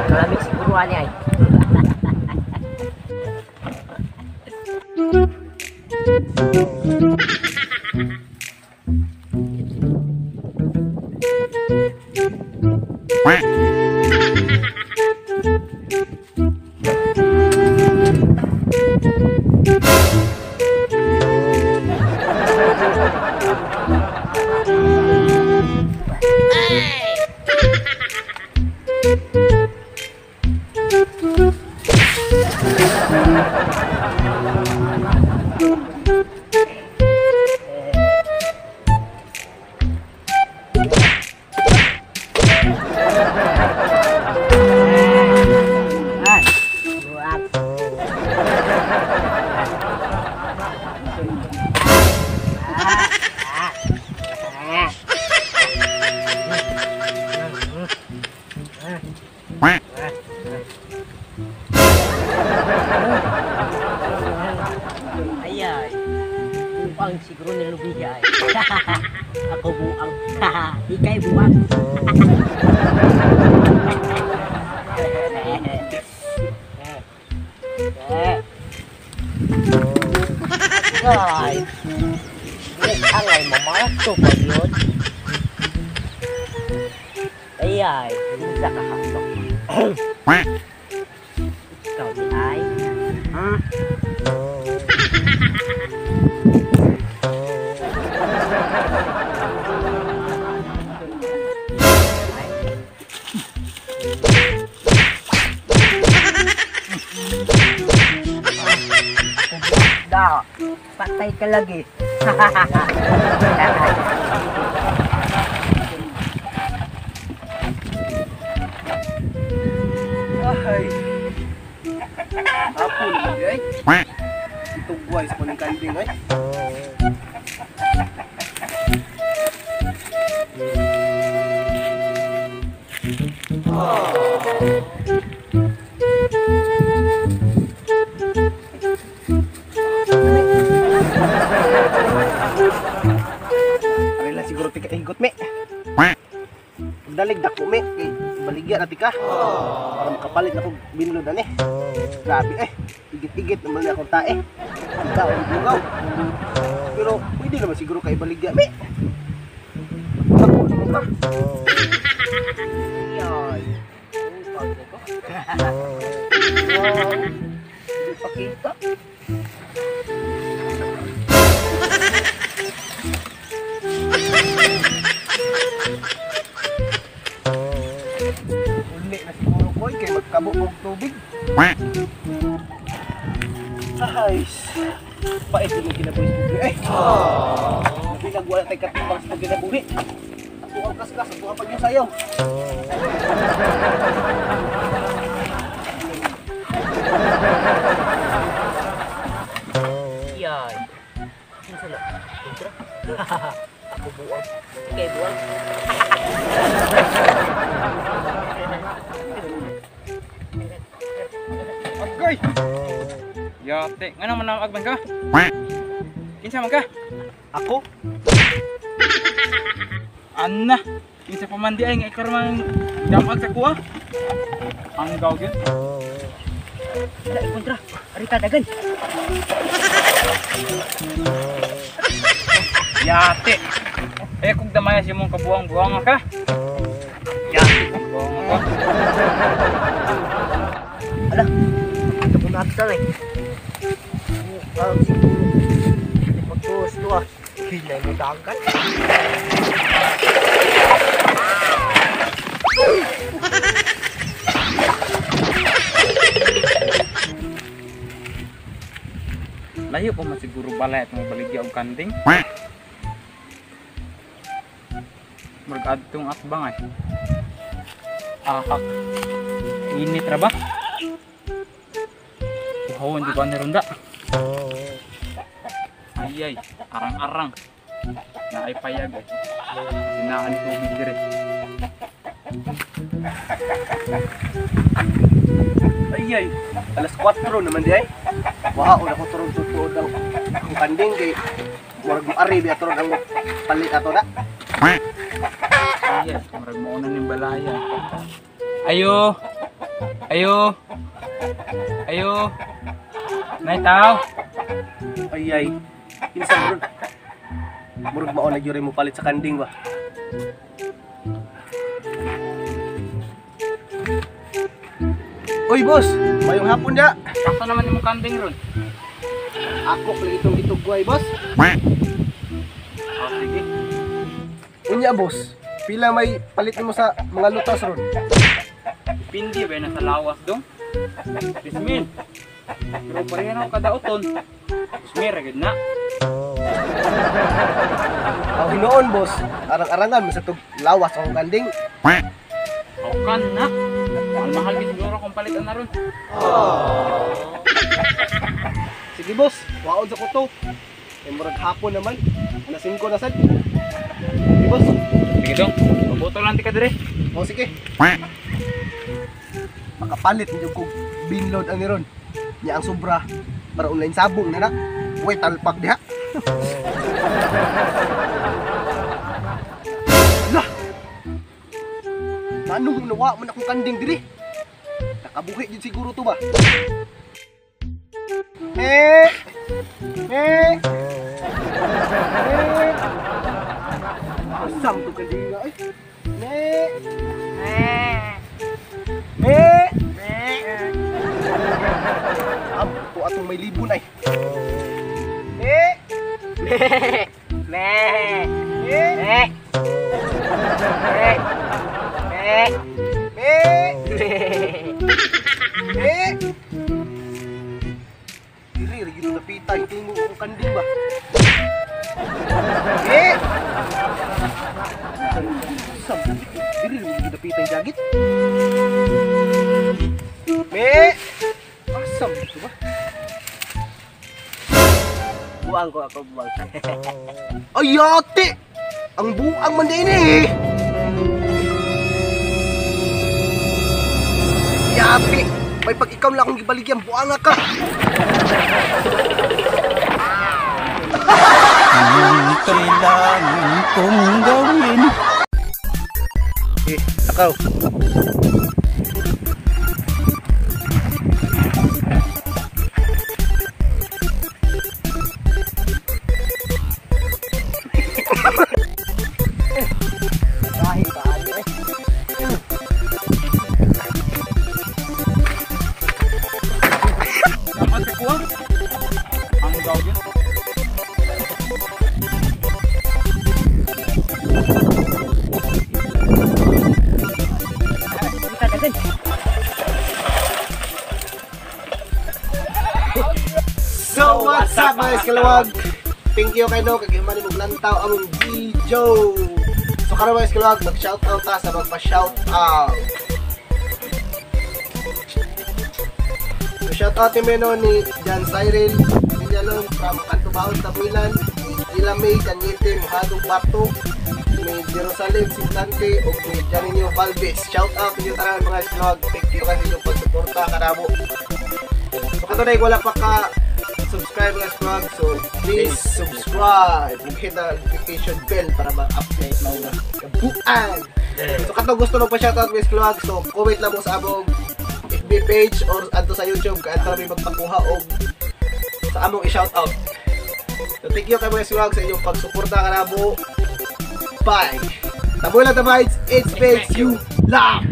Malamig siguro ani ay. Ay, buang siguro nilubiga ay. Ako buang. Ikay buang. Ay, angay mamato pa yun. Ay, ay, sa kahasok. Ikaw di ay. Ha? Da, patay ka lagi. Ay. Hapon ay. Itugway sa kuning kanding ay. Ari lang siguro tika higot me. Pagdalig dako me kay baligya na tika. Para makapalit na kog binlod ani. Grabe eh. Igit-igit naman na akong tae. Ikaw ang bugaw. Pero pwede naman siguro kay baligya me. Dako naman ka. Ay. Wow. Hindi pa kita. Uli na siguro ko kay magkabo og tubig. Ay, pait yung kinabuhi sa tubig. Ay, pinagwala tayo katibang sa kinabuhi. Ako ang kaskas, ako ang pag-yusayaw. Yan. Kinsa na? Kontra? Ako buang. Ikay buang. Agay! Yate, nga naman ang agman ka? Kinsa man ka? Ako? Anna, kinsa pa man di ay nga ikaw man damag sa kuha? Ang gaw gyud. Wala, kontra. Ari ka dagan. Yate. Eh kung damaya si mong kabuang-buang ka. Yate, buang ka. Ala, ito po natin eh. Ang siguro. Pagtuos to ah. Hinay mo dagat. Layo pa man siguro balay at mabaligya og kanding. Murag adtong atbang ay. Ahak. Init ra ba? Uhawan di ba ni ronda? Ay ay, arang-arang. Naay payag ay. Sinaan tubig dire. Ay ay, alas 4 naman di ay. Wahaon ako turong tutuod ang kanding kay murag ari biya turong ang palit ato na. Ay, murag mo na ning balaya. Ayo. Ayo. Ayo. Nay tao. Ay ay. Kinsa ron? Murag mao na gyud mo palit sa kanding ba. Oy boss, mayong hapon ya. Sakto naman imong kanding ron. Ako pala itong gitugway boss. Oh, sige. Unya boss, pila may palit nimo sa mga lutas ron? Pindi ba na sa lawas dong? 3,000. Pero pareha na ako kadauton. 2,000 ra gid na. Ang hinoon boss, arang-arangan mo sa tug lawas ang kanding. Okan na. Mahal-mahal gid siguro kung palitan na ron. Sige boss, waon sa kuto. Kay murag hapon naman. Alas 5 na sad. Sige boss. Sige dong, mabuto lang ti ka dire. O sige. Makapalit ninyo kog binload ani ron. Nya ang sobra para online sabong na na. Way talpak diha. Lah. Manong nawa man akong kanding diri. Nakabuhi jud siguro to ba? Eh. Eh. Eh. Asam to kanding nga ay. Ne. Eh. Am to atong may libon ay. Eh. Me. Eh. Me. Me. Me. Me. Me. Diri ra gyud napita hintingo akong kanding ba. Eh. Sam, diri ra gyud napita yung jagit. Me. Asam ito ba? Buang ko ako buang. Ay, ate! Ang buang man din eh! Yapi! May pag ikaw lang akong gibaligyan, buang ka! Anong kailangan kong gawin? Eh, takaw. So what's up mga iskalawag? Thank you kay no kag human mo lantaw among video. So karon mga iskalawag, mag-shoutout ta sa magpa-shoutout. So shoutout ni Meno ni Jan Cyril Villalon from Cantubaon, Tabuilan, ni Gila May Cañete, Mojado Bato, ni Jerusalem Simplante ug ni Janinio Valdes. Shoutout ninyo tanan mga iskalawag. Thank you kay inyong pagsuporta kanamo. So katunay wala pa ka subscribe mga vlog, so please subscribe ug hit the notification bell para ma-update mga kabuan. So katong gusto magpa-shoutout mga vlog, so comment lang mo sa among FB page or adto sa YouTube kay adto mi magpakuha og sa among i-shoutout. So thank you kay mga vlog sa inyong pagsuporta kanamo. Bye. Taboy lang ta bites, it's makes you laugh.